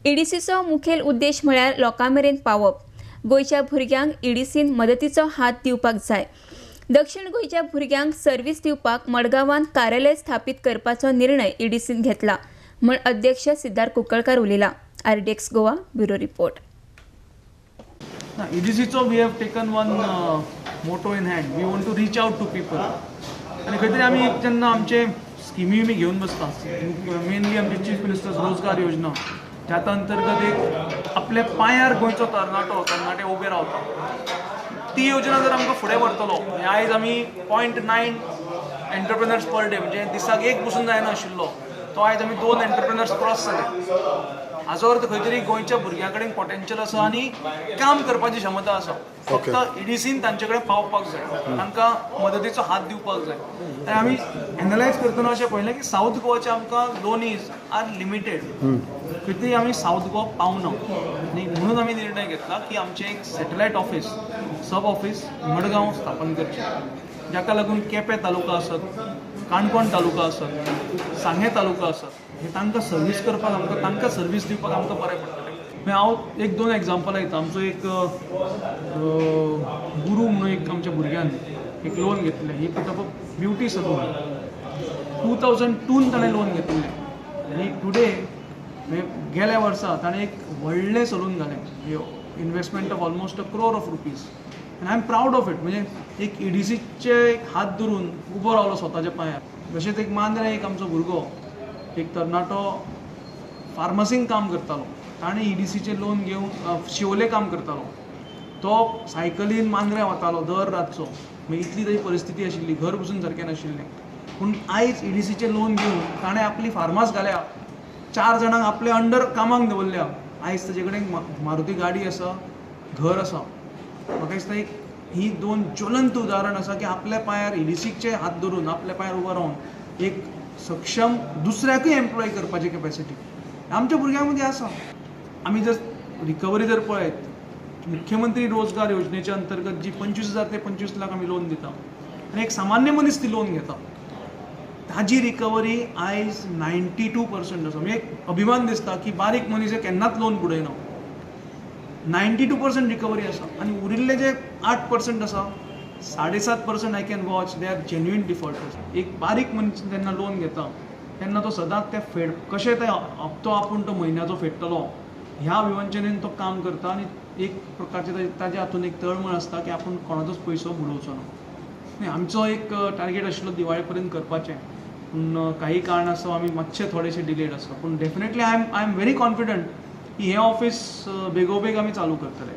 ईडीसीचो मुखेल उद्देश म्हळ्यार लोकां मेरेन पावप. गोंयच्या भुरग्यांक ईडीसीन मदतीचो हात दिवपाक जाय. दक्षिण गोंयच्या भुरग्यांक सर्वीस दिवपाक मडगांवांत कार्यालय स्थापीत करपाचो निर्णय ईडीसीन घेतला म्हण अध्यक्ष Siddharth Kunkalkar उलयला. RDX Goa bureau report. ईडीसीचो we have taken one motto in hand, we want to reach out to people. आनी खंय तरी आमी एक जेन्ना आमचे स्किमी बी घेवन बसता, मेनली आमची चीफ मिनिस्टर्स रोजगार योजना, ज्या अंतर्गत एक आपल्या पांयार गोंयचो तरणाटो तरणाटे उबे रावता, ती योजना जर आमकां फुडें व्हरतलो. आयज आमी 0.9 एंटरप्रेनर्स पर डे, म्हणजे दिसाक एक बसून जायना आशिल्लो तो आयज आमी 2 एंटरप्रेनर्स क्रॉस जाले. हाजो अर्थ खंय तरी गोंयच्या भुरग्यां कडेन पोटेन्शियल आसा आनी काम करपाची क्षमता आसा. फक्त ईडीसीन तांचे कडेन पावपाक जाय, तांकां मदतीचो हात दिवपाक जाय. आनी आमी एनलायज करतना अशें पळयलें की सावथ गोवाचे आमकां लोनीज are limited, खंय तरी आमी सावथ गोवा पावना आनी म्हणून आमी निर्णय घेतला की आमचें एक सॅटेलायट ऑफिस, सब ऑफिस मडगांव स्थापन करचें, जाका लागून केपें तालुका आसत, काणकोण तालुका आसत, सांगें तालुका आसत, हे तांकां सर्वीस करपाक आमकां, तांकां सर्वीस दिवपाक आमकां बरें पडटलें. मागीर हांव एक दोन एग्जाम्पलां दिता. आमचो एक गुरू म्हणून एक आमच्या भुरग्यान एक लोन घेतलें. He put up a beauty salon. 2002 ताणें लोन घेतिल्लें आनी टुडे गेल्या वर्सा ताणें एक व्हडलें सलून घालें, investment of almost a crore of rupees. आनी I am proud of it. म्हणजे एक ईडीसीचे हात धरून उबो रावलो स्वताच्या पांयार. तशेंच एक मांद्रे एक आमचो भुरगो, एक तरणाटो फार्मासीन काम करतालो, ताणें ईडीसीचें लोन घेवन शिवोले काम करतालो. तो सायकलीन मांद्र्यां वतालो दर रातचो, मागीर इतली ताजी परिस्थिती आशिल्ली, घर बसून सारकें नाशिल्लें. पूण आयज ईडीसीचें लोन घेवन ताणें आपली फार्मास घाल्या, 4 जाणांक आपल्या अंडर कामाक दवरल्या. आयज ताजे कडेन मारुती गाडी आसा, घर आसा. म्हाका दिसता एक ही दोन ज्वलंत उदाहरण आसा की आपल्या पांयार ईडीसीचे हात धरून आपल्या पांयार उबो रावन एक सक्षम दुसऱ्याकूय एम्प्लॉय करपाची कॅपेसिटी आमच्या भुरग्यां मदीं आसा. आमी जर रिकवरी जर पळयत, मुख्यमंत्री रोजगार योजनेच्या अंतर्गत जी 25,000 ते 25 लाख आमी लोन दिता आनी एक सामान्य मनीस ती लोन घेता, ताजी रिकवरी आयज 92% आसा. म्हणजे एक अभिमान दिसता की बारीक मनीस केन्नाच लोन बुडयना. 92% रिकवरी आसा आनी उरिल्ले जे 8% आसा, 7.5% I can watch they are genuine defaulters. एक बारीक मनीस जेन्ना लोन घेता तेन्ना तो सदांच ते फेड कशें ते हप्तो आपूण तो म्हयन्याचो फेडटलो ह्या विवंचनेन तो काम करता आनी एक प्रकारचे ताज्या हातून एक तळमळ आसता की आपूण कोणाचोच पयसो बुडोवचो ना. न्ही, आमचो एक टार्गेट आशिल्लो दिवाळे पर्यंत करपाचें, पूण काही कारणास्तव आमी मातशे थोडेशे डिलेड आसा. पूण definitely I am very confident की हें ऑफिस बेगोबेग आमी चालू करतले.